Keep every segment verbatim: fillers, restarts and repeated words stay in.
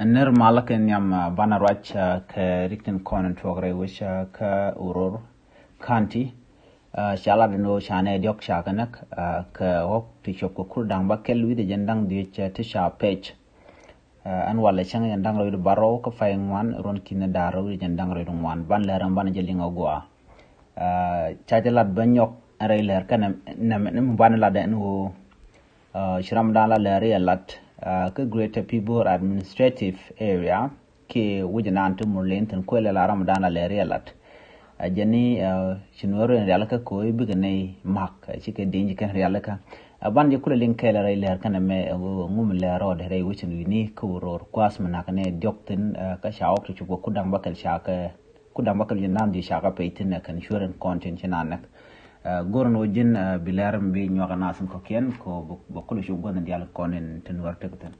Nir malä kɛ nhiam banɛ ruac kɛ rik tin kɔn in tuɔk rɛy wec kä Uror County. Ca lat in ɣöö ca nɛy diɔk ca kɛ näk kɛ ɣɔk ti cop kɛ kur da̱ŋ bäkɛl wi̱cdɛ jiɛn da̱ŋ dhiec ti ca pec. Ɛn walɛ cäŋ jiɛn da̱ŋ rɛw wi̱cdɛ bärɔw kä pay ŋuan ruɔ̱n ki̱n da̱ŋ rɛw wi̱cdɛ jiɛn da̱ŋ rɛw wi̱cdɛ ŋuan. Ban lɛr ɛn banɛ jɛ liŋ a gɔaa. Ca jɛ lat bä nyɔk ɛn rɛy lɛr kɛnɛ nɛmɛ ni mi banɛ lat ɛn ɣöö ci ram dan la lɛr yɛ lat kä Greater Pibor Administrative Area kiɛ wi̱c naan ti Murlɛni thin kuël la ram dan la lɛr yɛ lat. Ɛ jɛn ni ci nuɔr in rialikä ko̱ i̱ bikɛ nɛy mak ci kɛ di̱ny ci kɛn rialikä. Ɛ ban jɛ kulɛ liŋ kɛɛl rɛy lɛr kɛnɛ mɛ ɛ ŋum lɛr rɔɔdɛ rɛy wecin wi̱ni kä Uror gua̱a̱th mi nak nɛ diɔk thin kä ca ɣɔk ti cop kɛ kudaŋ bäkɛl ca kɛ kudaŋ bäkɛl jiɛn da̱ŋ dhiec ca kɛ pec thin ɛ kɛn cuɛr in kɔn tin ci naan näk. Go̱r ni wä ji̱n bi lɛr mi bi nyuak a nath in kɔ̱kiɛn kɛ bä kulɛ cop gua̱th in dial kɔn in tin wär tek thin.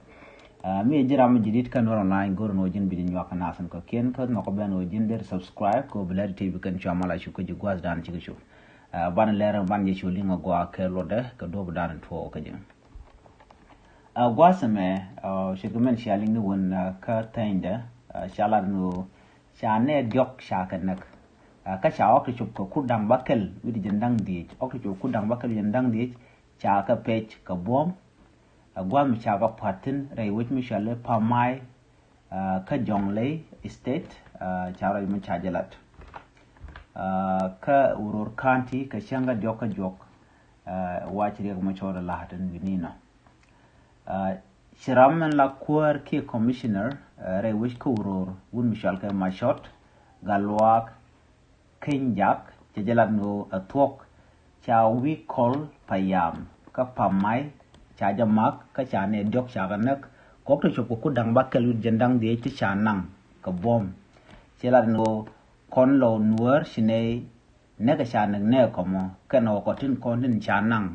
Mi ji̱ ram mi ji̱ dit kä nuɔr online go̱r ni wä ji̱n bi ji̱ nyuak a nath in kɔ̱kiɛn kä nhɔk bɛn wä ji̱n der subscribe kɛ bi lɛr ti bi kɛn cua mal a cuk kä ji̱ gua̱th dan ci kɛ cop. Ban lɛr ban jɛ cu liŋ a gɔaa kɛ luɔtdɛ kɛ duɔp dan in tuɔɔk kä ji̱. Gua̱a̱th ɛmɛ ci kɛ mɛn cia liŋ ni wän kä thɛnydɛ ca lat ni wä ca nɛ diɔk ca kɛ näk. Kä ca ɣɔk ti cop kɛ kur da̱ŋ bäkɛl wi̱cdɛ jiɛn da̱ŋ dhiec, ɣɔk ti cop kur da̱ŋ bäkɛl wi̱cdɛ jiɛn da̱ŋ dhiec ca kɛ pec kɛ buɔ̱m. Gua̱a̱th mi ca kɛ pua̱t thi̱n rɛy wec mi cɔal i̱ Pamay kä Jonglei State. Ca ruac mi ca jɛ lat kä Uror County kɛ cäŋ kä diɔk kä juɔk. Wac Riek Machar Lahat in wi̱ni nɔ. Ci ram min la kuäär kiɛ commissioner rɛy wec kä Uror wun mi cɔal kɛ Macɔt Gatluak Keny Jak cɛ jɛ lat ni ɣöö ɛ thuɔ̱k ca wi̱i̱ kɔl Payam kä Pamay ca jɛ mak kä ca nɛ diɔk ca kɛ näk kɔk ti cop kɛ kur da̱ŋ bäkɛl wi̱cdɛ jiɛn da̱ŋ dhiec ti ca naŋ kɛ buɔ̱m. Cɛ lat ni ɣöö kɔn lɔ nuäär ci nɛ näk ɛ ca näk nɛ kɔmɔ kɛn ɣɔk kɔ tin kɔn tin ca naŋ.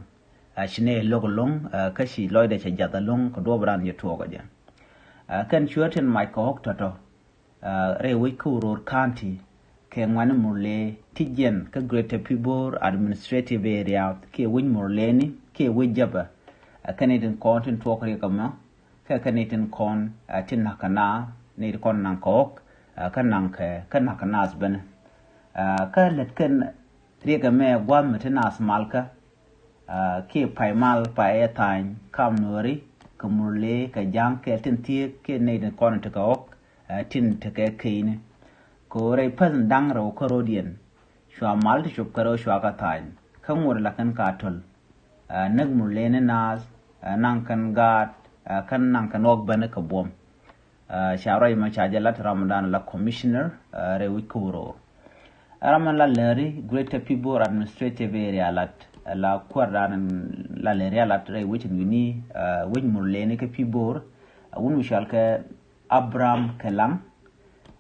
Ci nɛ lo̱k ɛlɔ̱ŋ kä ci lɔcdɛ cɛ jath ɛlɔ̱ŋ kɛ duɔp ran jɛ tuɔɔk ɛ jɛ. Kɛn cuäär tin mac kɛ ɣɔk tɔ̱tɔ̱ rɛy wec kä Uror County kɛ ŋuani Murle ti jiɛn kä Greater Pibor Administrative Area kiɛ wec Murleni kiɛ wec Jɛbɛ. Kɛn itin kɔn tin tuɔɔk riɛk ɛmɔ kɛ kɛn itin kɔn tin na̱k kɛ naath ni itin kɔn naŋ kɛ ɣɔk kä naŋ kɛ kä na̱k kɛ naath ben. Kä lät kɛn riɛk ɛmɛ gua̱a̱th mi ti naath malkä kiɛ pay mal pay ɛ tha̱a̱ny kam nuɔ̱ɔ̱ri kɛ Murle kɛ Ja̱ŋ kɛ tin thieek kiɛ nɛy tin kɔn ti kɛ ɣɔk tin ti kɛ keyni. Kɛ ɣöö rɛy päth in da̱ŋ rɛw kä ro̱diɛn cua mal ti cop kɛ rɛw cua kɛ tha̱a̱ny kä ŋot la kɛn ka töl. Näk Murleni naath naŋ kɛn gaat kä naŋ kɛn ɣɔk bäni kɛ buɔ̱m. Ca ruac mɔ ca jɛ lat ram dan la commissioner rɛy wec kä Uror. Ram la lääri Greater Pibor Administrative Area lat la kuäär dan la lääri a lat rɛy wec in wi̱ni wec Murleni kä Pibor. Wun mi cɔal kɛ Abraham Kelaŋ.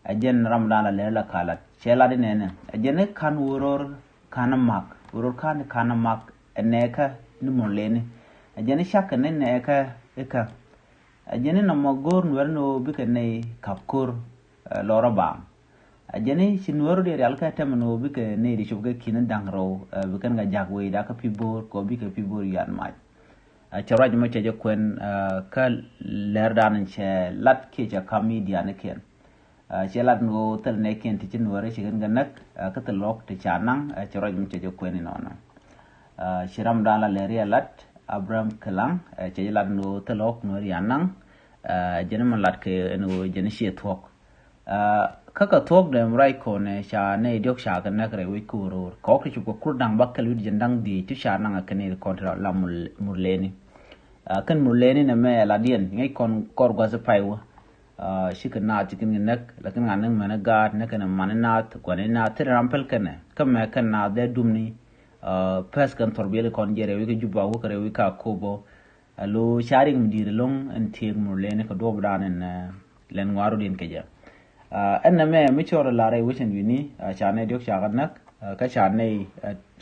Ɛ jɛn ram dan la lääri la ka lat cɛ lat inɛnɛ ɛ jɛn i̱ ka̱n Uror ka̱n mak Uror ka̱n ka̱n mak ɛ nɛɛkä ni Murleni. Ɛ jɛn i̱ cak kɛ ni nɛɛkä ikä. Ɛ jɛn i̱ nɔmɔ go̱o̱r nuɛr ni ɣöö bikɛ nɛy ka̱p ko̱r lɔrä baaŋ. Ɛ jɛn i̱ ci nuɛr di rial kɛ tɛmɛ ni ɣöö bikɛ nɛy di cop kɛ ki̱n da̱ŋ rɛw bikɛn kɛ ja̱k wecda kä Pibor kɛ ɣöö bikɛ Pibor yuan mac. Cɛ ruac mɔ cɛ jɛ kuɛn kä lɛr dan cɛ lat kiɛ cɛ ka̱m midianikiɛn. Cɛ lat ni ɣöö thil nɛɛkiɛn ti ci nuɛri ci kɛn kɛ näk kä thil ɣɔk ti ca naŋ. Cɛ ruac mɔ cɛ jɛ kuɛn inɔnɔ. Ci ram dan la lɛri a lat Abraham Kelaŋ cɛ jɛ lat ni ɣöö thil ɣɔk nuɛri a naŋ. Jɛn mɔ lat kɛ ni ɣöö jɛn ciɛ thuɔ̱k. Kä kɛ thuɔ̱k dɛm ruac kɔnɛ ca nɛy diɔk ca kɛ näk rɛy wec kä Uror kɛ ɣɔk ti cop kɛ kur da̱ŋ bäkɛl wi̱cdɛ jiɛn da̱ŋ dhiec ti ca naŋ a kɛn i̱ kɔn ti la Murleni. Kɛn Murleni nɛ mɛ ɛ ladiɛn ŋäc kɔn kɔr gua̱th i̱ pay wä. Cikɛ naath ci kɛn kɛ näk lakin ŋa̱n ni mɛn i̱ gaat näk kɛn i̱ man i̱ naath gua̱n i̱ naath thil ram päl kɛnɛ kä mɛ kɛn naath dee dumni. Pɛth kɛn thɔr biɛli kɔn jɛ rɛw i̱ kɛ Juba wä kɛ rɛw i̱ ka Kobo. Alo ca riɛk mi di̱i̱t ɛlɔ̱ŋ ɛn tiek Murleni kɛ duɔp dan ɛn lɛn ŋuaru din kɛ jɛ. Ɛn nɛ mɛ mi cɔɔr la rɛy wecɛn wi̱ni ca nɛy diɔk ca kɛ näk kä ca nɛy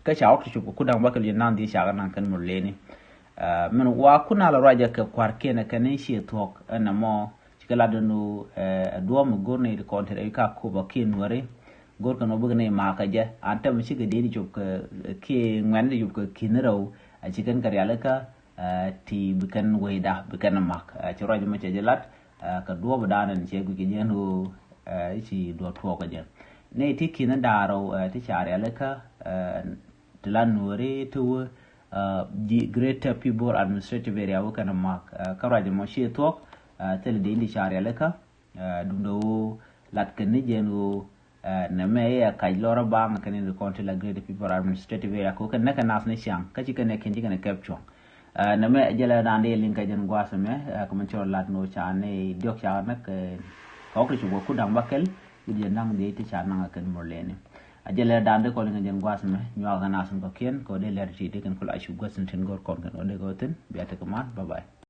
kä ca ɣɔk ti cop kɛ kudaŋ bäkɛl wi̱cdɛ jiɛn da̱ŋ dhiec ca kɛ naŋ kɛn Murleni. Min wa kun a la ruacɛ kɛ kua̱rkiɛn ɛ kɛn i̱ ciɛ thuɔ̱k ɛn nɛ mɔ ci kɛ lat ɛn ɣöö ɛ duɔ̱ɔ̱p mi go̱r nɛy ti kɔn ti rɛy ka Kobo kiɛ nuɛri go̱r kɛn ɣöö bikɛ nɛy ma̱a̱kä jɛ an tɛm cikɛ dee ti cop kɛ kiɛ ŋuɛn ti cop kɛ ki̱n rɛw. A ci kɛn kɛ rialikä ti bi kɛn wecda bi kɛn mak. Ci ruac mɔ cɛ jɛ lat Kɛ duɔɔp dan ɛn cɛ guic kɛ jɛn ɣöö i̱ ci duɔɔp tuɔɔk kɛ jɛn. Nɛy ti ki̱n da̱ŋ rɛw ti ca rialikä ti la nuɔri ti wä ji̱ Greater Pibor Administrative Area wä kɛn mak kä ruac ɛmɔ ci thuɔk. Thilɛ dee in ti ca rialikä duundɛ ɣöö lat kɛn ni jɛn ɣöö nɛmɛ i̱ ɛ kac lɔrä baŋ kɛn in ti kɔn ti la Greater Pibor Administrative Area kɛ wä kɛn nɛ kɛ nath ni ciaŋ kä ci kɛn ɛ kɛn ci kɛn ɛ kɛp cuɔ̱ŋ. Nɛmɛ jɛlɛ dan dee liŋ kɛ jɛn gua̱a̱th ɛmɛ kɛ mɛn cɔl lat ni ɣöö ca ni diɔk ca näk kɛ ɣɔk ti ci guɔ kut da̱ŋ bäkɛl wi̱c jɛ naŋ dee ti ca naŋ kɛn mur leni. A jɛlɛ dan dee kɔn liŋ kɛ jɛn gua̱a̱th ɛmɛ nyuak kɛ nath ni kɔ̱kiɛn kɛ wä dee lɛr ti dee kɛn kula cu gua̱th ni tin go̱r kɔn kɛn wä dee kɛ wä thin bia tekɛ man. Bye bye.